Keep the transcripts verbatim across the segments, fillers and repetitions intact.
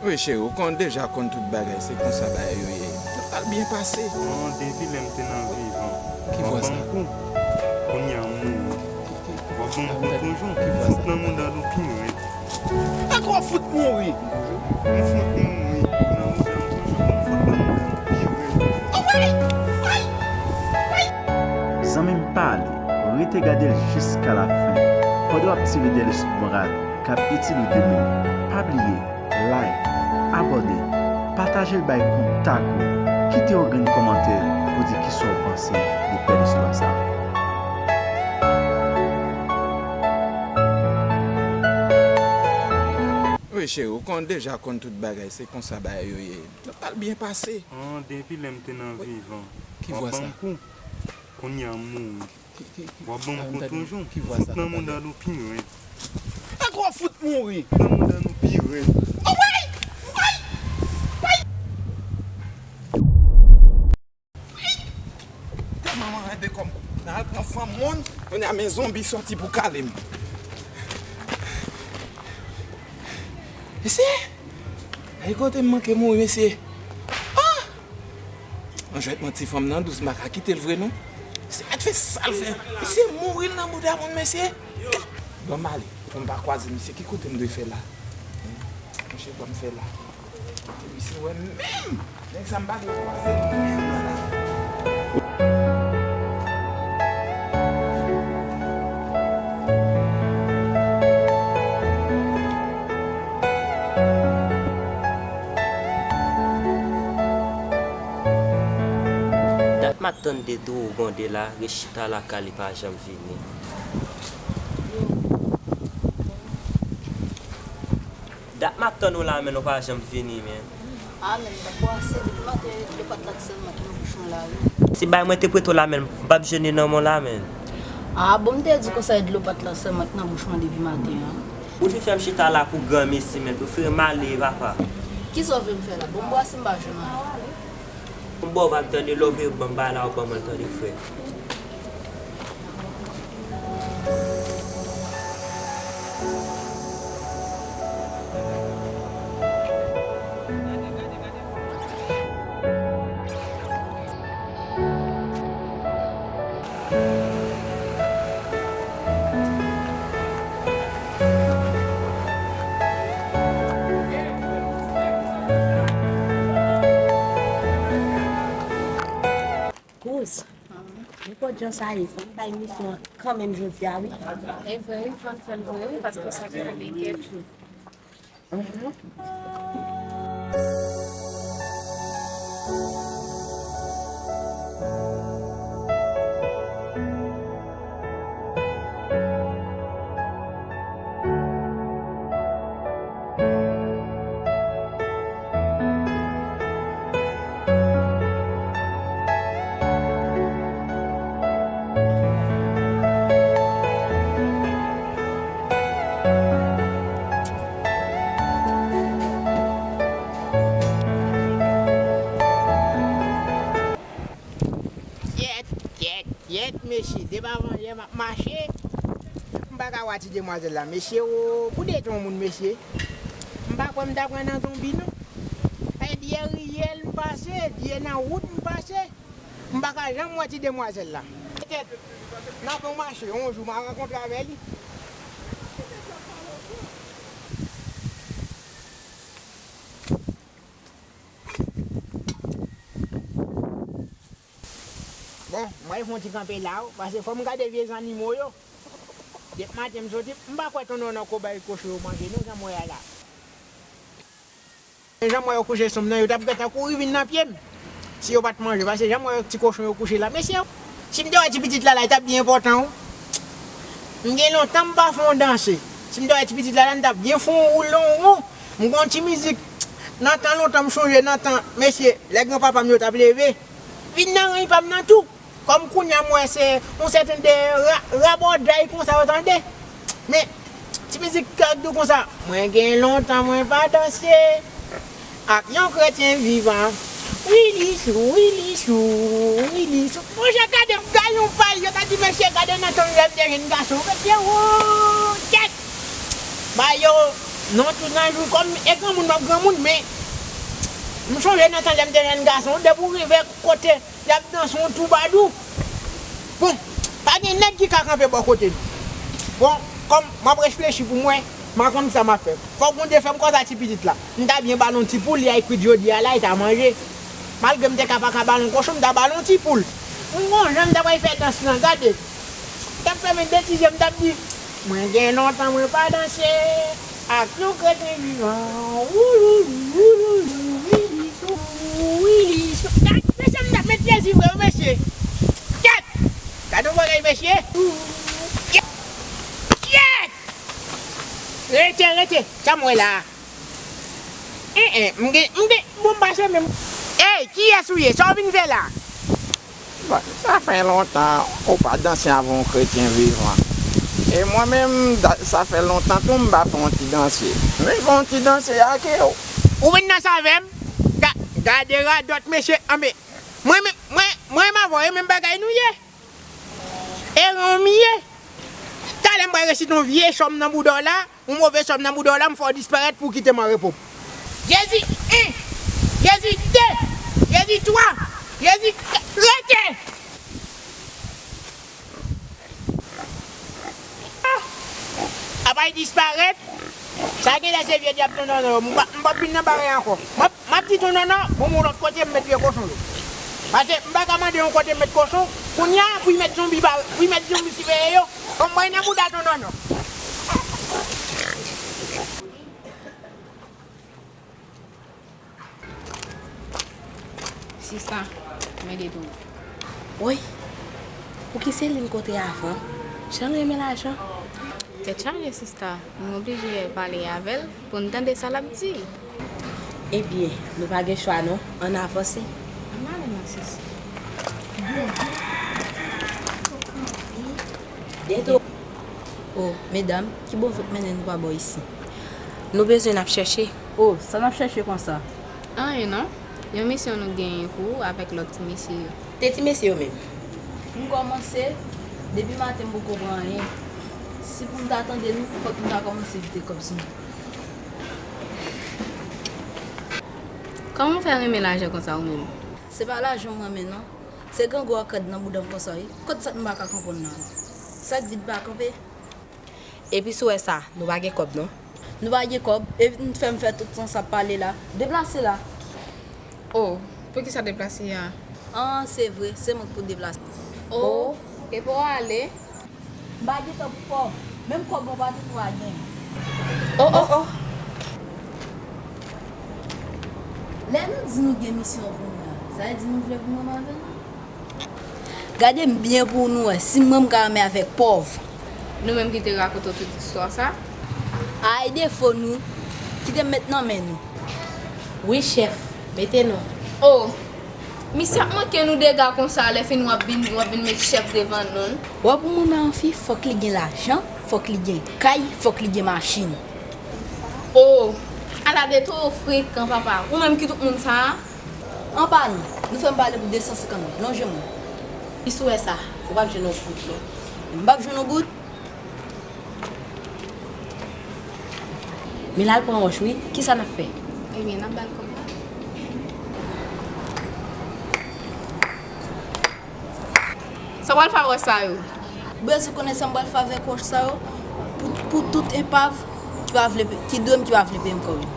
Wi, cheri, ou konn deja konn tout bagay, se konsa bagay yo ye. Tout pral byen pase. Non, depi lè m te nan vivan, w ap ban m kou. Kounye a m mouri. W ap ban m kou toujou. Fout nan mouda nou pi rèd. Tankou w ap fout mouri. M fout mouri. Nan mouda m toujou. M fout nan mouda nou pi rèd. Zanmi m, pa ale, rete gade l jiska la fen. Pandan w ap tire de lespwa k ap itil ou demen, pa bliye like, abòne, pataje l bay kontak ou, kite yon grenn kòmantè pou di kisa w panse de bèl istwa sa a. Wi, cheri, ou konn deja konn tout bagay, se konsa bagay yo ye. Tout pral byen pase. An, depi lè m te nan vivan, w ap ban m kou. Kounye a m mouri. W ap ban m kou toujou. Fout nan mouda nou pi rèd. Tankou w ap fout mouri. Fout nan mouda nou pi rèd. Tèlman mwen rete kòm nan al pran fanm moun, kounye a men zonbi sòti pou kale m. Mesye, ay kote m manke mouri, mesye. Ah! Yon jwèt manti fanm nan dous, m pa ka kite l vre non. Se mèt fè sa l fè. Misye mouri l nan bouda moun, mesye. Ban m ale, pou m pa kwaze misye. Ki kote m dwe fè la? Monchè, ban m fè la. Misye wè m menm. Nèg sa m pa dwe kwaze l menm nan lavi. Dat m ap tann Dedo Gonde la, ret chita lakay li pa janm vini. Dat m ap tann ou la, men ou pa janm vini, men. A, men m pa kwè se depi maten dlo pat la sèlman ki nan bouch mwen la, wi. Si bay mwen te prete w la, men m p ap jwenn li nan men w la, men. A, bon, m te di konsa e dlo pat la sèlman ki nan bouch mwen depi maten an. Ou te fè m chita la pou granmesi, men prefere m ale, papa. Kisa w vle m fè la? Bon, m bwase m pa jwenn anyen. M ba w vag tande, lè w vle ban m bay la, w ban mwen l tande, frè. Kouz, nenpòt jan sa ye, fò n bay misyon an kanmenm jodi a, wi. E vre, wi, fò n fè l vre, wi, paske sa ka ale kèk jou. Kyèt, kyèt, kyèt, mesye. Depi avan yè m ap mache. M pa ka wè ti demwazèl la, mesye, o, pou de ton moun, mesye. M pa kwè m ta pran nan zonbi, non. E dye riyèl m pase, dye nan wout m pase. M pa ka janm wè ti demwazèl la. Petèt, n ap yon mache, yon jou, m a rankontre avè li. Bon, mwen fè yon ti kanpe la, wi, paske fò m gade vye zannimo yo. Depi maten m soti, m pa kwè tonton nan ko bay kochon yo manje, non, jan m wè a la. Jan m wè yo kouche sou m nan, yo t ap gentan kouri vin nan pye m. Si yo pa t manje, paske jan m wè ti kochon yo kouche la, mesye, si m te wè ti pitit la la, li t ap byen enpòtan, wi. M gen lontan m pa fè yon danse. Si m te wè ti pitit la la, m t ap byen fè yon woule yon won. M gen yon ti mizik nan tan lontan, m chonje nan tan, mesye, lè granpapa m yo t ap leve. Vin nan reny pa m nan tou. Kòm kounye a m wè se yon sèten de ra-, rabòday konsa yo tande. Men, ti mizik k ap di w konsa, mwen gen lontan mwen pa danse ak yon kretyen vivan. Wili chou, wili chou, wili chou. Monchè, gade m, gade yon pay, yo ta di, mesye, gade nan tan lè m te jèn gason. Mesye, wo, kèt! Ba yo, Non, tout nan jou kòm e granmoun, m ap granmoun, men m sonje nan tan lè m te jèn gason, depi w rive kote y ap danse yon twoubadou. Bon, pa gen nèg ki ka kanpe bò kote nou. Bon, kòm m ap reflechi pou mwen, m pa konn sa m ap fè. Fòk Bondye fè m kòz a ti pitit la. M ta byen ba l yon ti poul, li ay kwit jodi a la, li ta manje. Malgre m te ka pa ka ba l yon kochon, m ta ba l yon ti poul. M gon jan m ta pral fè dans lan, gade. M t ap fèmen de ti je m, m t ap di, mwen gen lontan mwen pa danse ak yon kretyen vivan. Wouloulou, wouloulou, wili sou, wili sou. Gad, mesye, m t ap met Jezi vre, wi, mesye. Gad! Gad yon bagay, mesye. Kyèt! Kyèt! Rete, rete. Sa m wè la a. En, en, m gen, m gen, bon, m pase menm. Ey, kiyès ou ye? Sa w vin fè la? Bon, sa fè lontan ou pa danse avè yon kretyen vivan. E mwen menm, da- sa fè lontan tou m pa fè yon ti danse. Men fè yon ti danse ak ou. Ou vin danse avè m? Ga- Gade radòt, mesye, anben. Mwen menm, mwen, mwen menm avè w, e menm bagay nou ye. Eran w m ye. Talè m pral resite yon vye chòm nan bouda w la, yon move chòm nan bouda w la, m fè w disparèt pou w kite m an repo. Jezi en, Jezi de, Jezi twa, Jezi kat, rete! Ah! Apre disparèt, sa genlè se vye dyab tonton yo. M p ap, m p ap vin nan bagay ankò. M ap, m ap di tonton nan, bon, m yon lòt kote, m met vye kochon yo. Paske m pa ka mande yon kote m met kochon, kounye a, pou y met zonbi ba-, pou y met zonbi siveye yo. Bon, mwen nan bouda tonton nan. Sista, mwen ede tou. Woy, pou ki Selin kote avan? Jan l renmen lajan. Tèt chaje, sista. Nou oblije pale avè l pou n tande sa l ap di. Ebyen, nou pa gen chwa non. Ann avanse. Ann ale non, sis. Byen tou. O, medam, kibò w sot mennen nou pa bò isi? Nou bezwen n ap chèche. O, sa n ap chèche konsa? Anyen non. Yon misyon nou genyen pou ou avèk lòt ti mesye yo. Te ti mesye yo menm? M kòmanse, depi maten m poko pran anyen. Si pou m ta tande nou, fòk m ta kòmanse kite kòb sou nou. Kòman w fè renmen lajan konsa ou menm? Se pa lajan m renmen non. Se grangou ak rad nan bouda m konsa wi. Kot sa m pa ka konprann nan? Sa k di n pa kanpe? Epi si w wè sa, nou pa gen kòb non. Nou pa gen kòb, epi n fè m fè tout tan sa ap pale la. Deplase la. O, poukisa deplase a? An, se vre, se mwen k pou deplase. O, e pou w ale? M pa gen tan pou kòb. Menm kòb mwen pa toujou a gen. O, o, o. Lè nou di nou gen misyon pou nou la, sa vle di nou vle pou nou avè nou? Gade m byen pou nou wè si mwen m ka renmen avèk pòv. Nou menm ki te rakonte w tout istwa sa. Ay defo nou, kite m met nan men nou. Wi chèf, mete non. O, misye ap manke nou dega konsa lè fini w ap vin, w ap vin met chèf devan nou. W ap pou moun nan fi, fòk li gen lajan, fòk li gen kay, fòk li gen machin. O, ala de toro frekan papa, ou menm ki tout moun sa a? An palan, nou fè m pale pou de san senkant goud. Lonje mwen. Isi w wè sa, ou p ap jwenn yon goud non. M p ap jwenn yon goud? Men l al pran wòch wi, kisa n ap fè? Ebyen, n ap ba l kòb la. Sa w pral fè ak wòch sa yo? Ou bezwen konnen sa m pral fè avèk wòch sa yo? Pou, pou tout epav ki pa vle, ki dwe m, ki pa vle peye m kòb yo.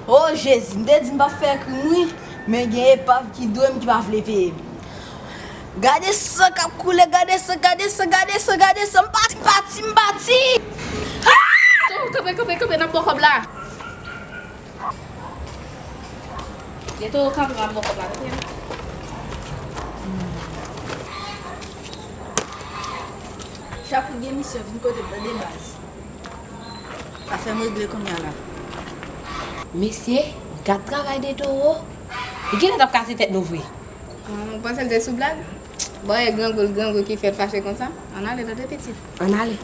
O Jezi, m te di m p ap fè krim wi, men gen epav ki dwe m ki pa vle peye m. Gade san k ap koule, gade san, gade san, gade san, gade san, m pati, m pati, m pati! Ah! Kanpe, kanpe, kanpe, n ap ba w kòb la. Byen, kanpe, m ap ba w kòb la, tande. Chak ou gen misyon, vin kote m, tande baz. Afè m regle kounye a la. Mesye, gad travay de toro. Li genlè t ap kase tèt nou vre. Ou panse l te sou blag? Bon, e grangou l grangou ki fè l fache konsa. Ann ale, tande pitit. Ann ale.